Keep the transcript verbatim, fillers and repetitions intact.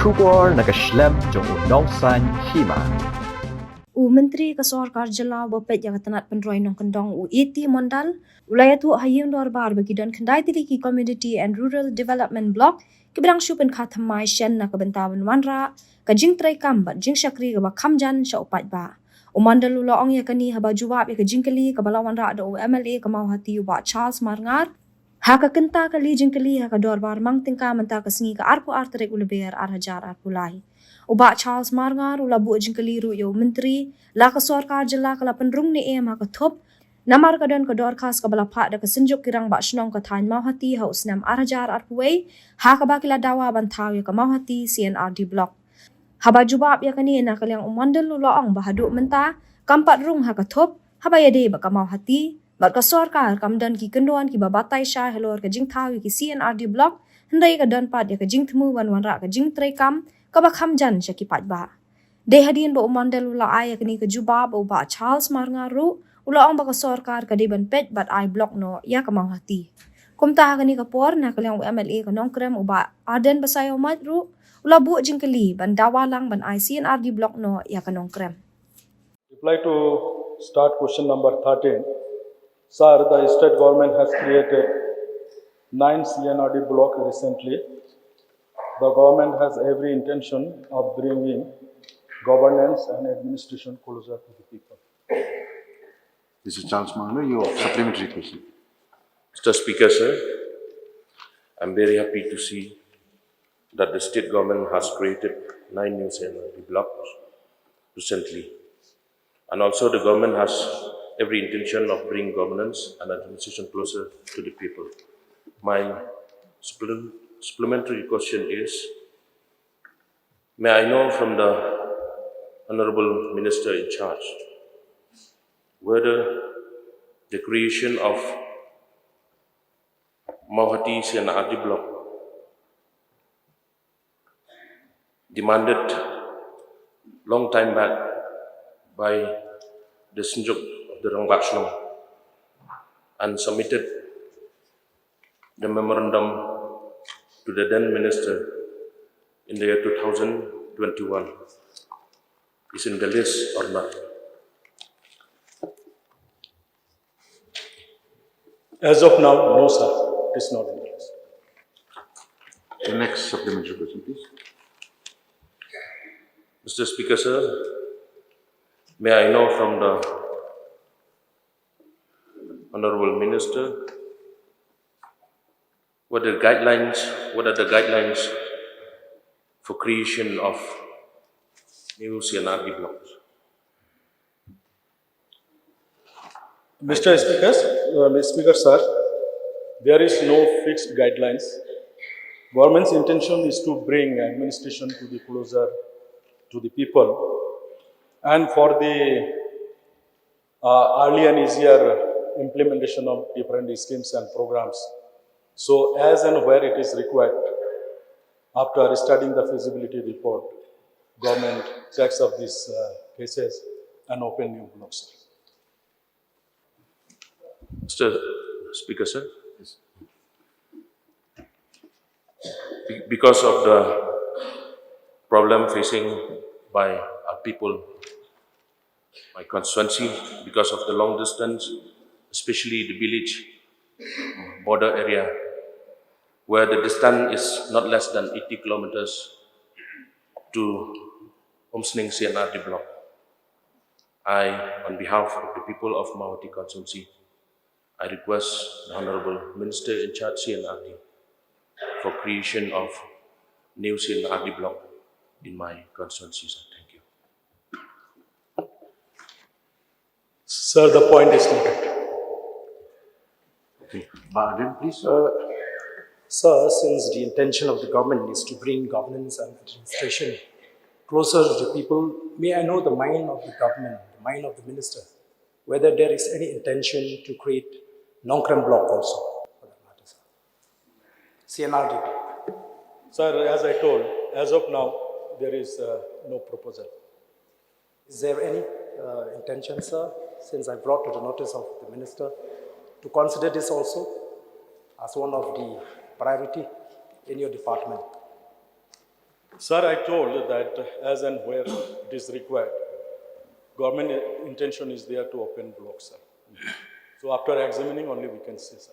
Khubor na ka shlem jong u Nongsaiñ Hima. U Myntri ka Sorkar Jylla uba peit ïa ka tnat pynroi nongkyndong, u A T Mondal, u la ïathuh ha ïing dorbar ba ki don khyndai tylli ki Community and Rural Development Block kiba dang shu pynkha thymmai shen na ka bynta ban wanrah ka jingtrei kam bad jingshakri kaba kham jan sha u paidbah. U Mondal u la ong ïa kane haba jubab ïa ka jingkylli kaba la wanrah da u M L A ka Mawhati, u Bah Charles Marngar, ha ka kynta kali jingkylli ha ka dorbar mang tyngka mynta ka sngi, ka arphew ar tarik u Lber ar hajar arphew lai. U Bah Charles Marngar u la buh jingkylli ruh ïa u Myntri, la ka Sorkar Jylla ka la pynrung ne em ha ka thup, namar ka don ka dorkhas kaba la phah da ka Synjuk ki Rangbah Shnong ka thaiñ Mawhati ha u snem ar hajar arphew wei, ha kaba ki la dawa ban thaw ïa ka Mawhati C and R D Block. Haba jubab ïa kane, na ka liang u Mondal u la ong ba haduh mynta kam pat rung ha ka thup, haba ïadei bad ka Mawhati bad ka sorkar, kam don ki kyndon kiba batai shai halor ka jingthaw ïa ki C and R D Block, hynrei ka don pat ïa ka jingthmu ban wanrah ka jingtrei kam kaba kham jan sha ki paidbah. Dei hadien ba u Mondal u la ai ïa kane ka jubab, u Bah Charles Marngar ruh u la ong ba ka sorkar ka dei ban peit bad ai block noh ïa ka Mawhati. Kumta ha kane ka por, na ka liang u M L A ka Nongkrem, u Bah Ardent Basaiawmoit ruh u la buh jingkylli ban dawa lang ban ai C and R D Block noh ïa ka Nongkrem. Reply to start question number thirteen. Sir, the state government has created nine C and R D block recently. The government has every intention of bringing governance and administration closer to the people. This is Charles Marngar, your supplementary question. Mister Speaker, sir, I'm very happy to see that the state government has created nine new C and R D blocks recently. And also the government has every intention of bringing governance and administration closer to the people. My supple-, supplementary question is, may I know from the Honorable Minister in charge whether the creation of Mawhati C and R D block demanded long time back by the Synjuk of the Rangbah Shnong and submitted the memorandum to the then minister in the year two thousand twenty-one is in the list or not? As of now, no, sir. It is not in the list. The next supplementary question, please. Mister Speaker, sir, may I know from the Honorable Minister what the guidelines, what are the guidelines for creation of new C and R D blocks? Mister Speaker, uh, Mister Speaker, sir, there is no fixed guidelines. Government's intention is to bring administration to be closer to the people. And for the uh, early and easier implementation of different schemes and programs. So as and where it is required, after studying the feasibility report, government takes up these uh, cases and open new blocks. Mister Speaker, sir. Yes. Be-, because of the problem facing by our people, my constituency, because of the long distance, especially the village border area, where the distance is not less than eighty kilometers to Umsning C and R D block. I, on behalf of the people of Mawhati constituency, I request the Honorable Minister in charge C and R D for creation of new C and R D block in my constituency, sir. Thank you. Sir, the point is noted. Okay. Bah Ardent, please. Uh, sir, since the intention of the government is to bring governance and administration closer to the people, may I know the mind of the government, the mind of the minister, whether there is any intention to create Nongkrem block also, for that matter, sir? C and R D block. Sir, as I told, as of now, there is uh, no proposal. Is there any uh, intention, sir, since I brought to the notice of the minister, to consider this also as one of the priority in your department? Sir, I told that as and where it is required, government intention is there to open block, sir. So after examining only we can say, sir.